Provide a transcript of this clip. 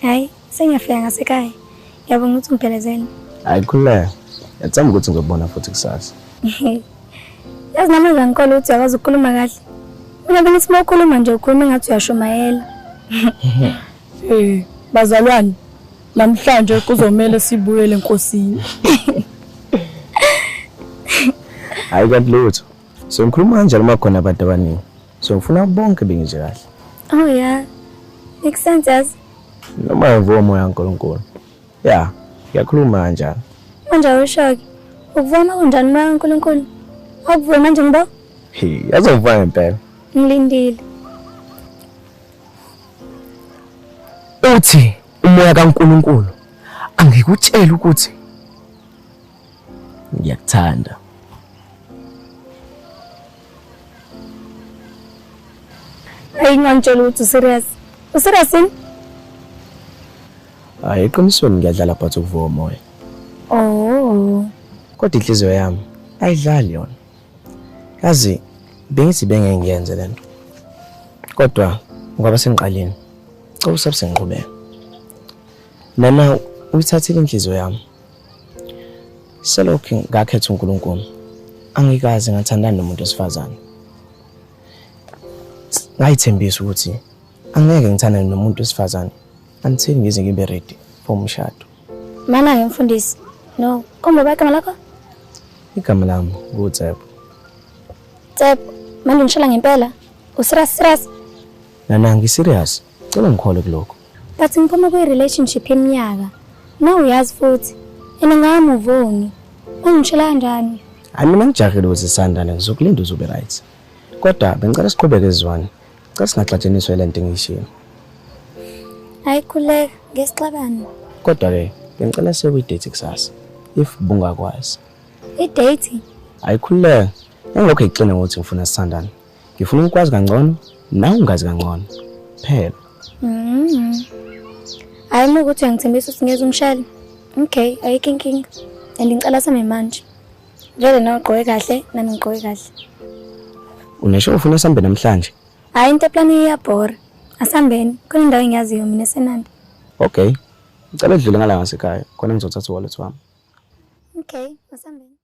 Hayi, sengiyafika ngasekhaya. Ngiyabonga ukuthi ungiphelezele. Hayi khululeka. Ngiyathemba ukuthi ngizobona futhi kusasa. Yazi nami ngangikholwa ukuthi uyakwazi ukukhuluma kahle. Mina bengithi uma ukhuluma nje ukhuluma engathi uyashumayela. Eh, bazalwane, namhlanje kuzomele sibuyele enkosini. Hayi kanti lutho. So ngikhuluma kanjalo uma khona abantu abaningi. So ngifuna bonke bengizwe kahle. Oh yeah. Makes sense yazi. Noma ngivuka umoya kaNkulunkulu. Ya, ngiyakhuluma kanjalo. Manje awusho-ke. Ukuvuma kunjani umoya kaNkulunkulu? Awukuvume manje ngibo? Hey, yazi ngivuka ngempela. Ngilindile. Uthi umoya kaNkulunkulu angikutshela ukuthi ngiyakuthanda. Hayi ngangitshela ukuthi userious. Userious yini? Hayi eqinisweni ngiyadlala but ukuvuka umoya. Oh. Kodwa inhliziyo yami ayidlali yona. Yazi bengithi bengeke ngiyenze lento. Kodwa ngoba sengiqalile. Cela usabe sengiqhubeka. Nana uyithathile inhliziyo yami. Selokhu ngakhetha uNkulunkulu angikaze ngathandana nomuntu wesifazane. Ngayithembisa ukuthi angeke ngithandane nomuntu wesifazane until ngize ngibe ready for umshado. Mana-ke mfundisi. No, komba ba igama lakho? Igama lami nguTshepo. Tshepo, manje ungishela ngempela? Userious serious? Nana ngiserious. Cela ngikholwe kulokho. But ngiphuma kwi-relationship yeminyaka. Na uyazi futhi. And ngamove on. Ungishela kanjani? Hayi mina ngijahile ukuthi sisandane ngizokulinda uze ube right. Kodwa bengicela siqhubeke sizwane. Cela singaxatsheniswa le nto engiyishilo. Hayi khuleka, ngesixabane. Kodwa ke bengicela siye kwi-date kusasa if bungakwazi. I-date? Hayi khululeka. Engilokhu ngixine ngokuthi ngifuna sithandane. Ngifuna ukwazi kangcono nawe ungazi kangcono. Phela. Hayi uma ukuthi uyangithembisa ukuthi ngeke ungishele. Okay, ayikho inkinga. And ngicela same manje. Vele nawe ugqoke kahle, nami ngigqoke kahle. Unesho ufuna sambe namhlanje? Hayi into eplani iyabhora. Asambeni, khona indawo engiyaziyo mina esenanda. Okay. Ngicela udlule ngala ngasekhaya khona ngizothatha uwallet wami. Okay, asambeni.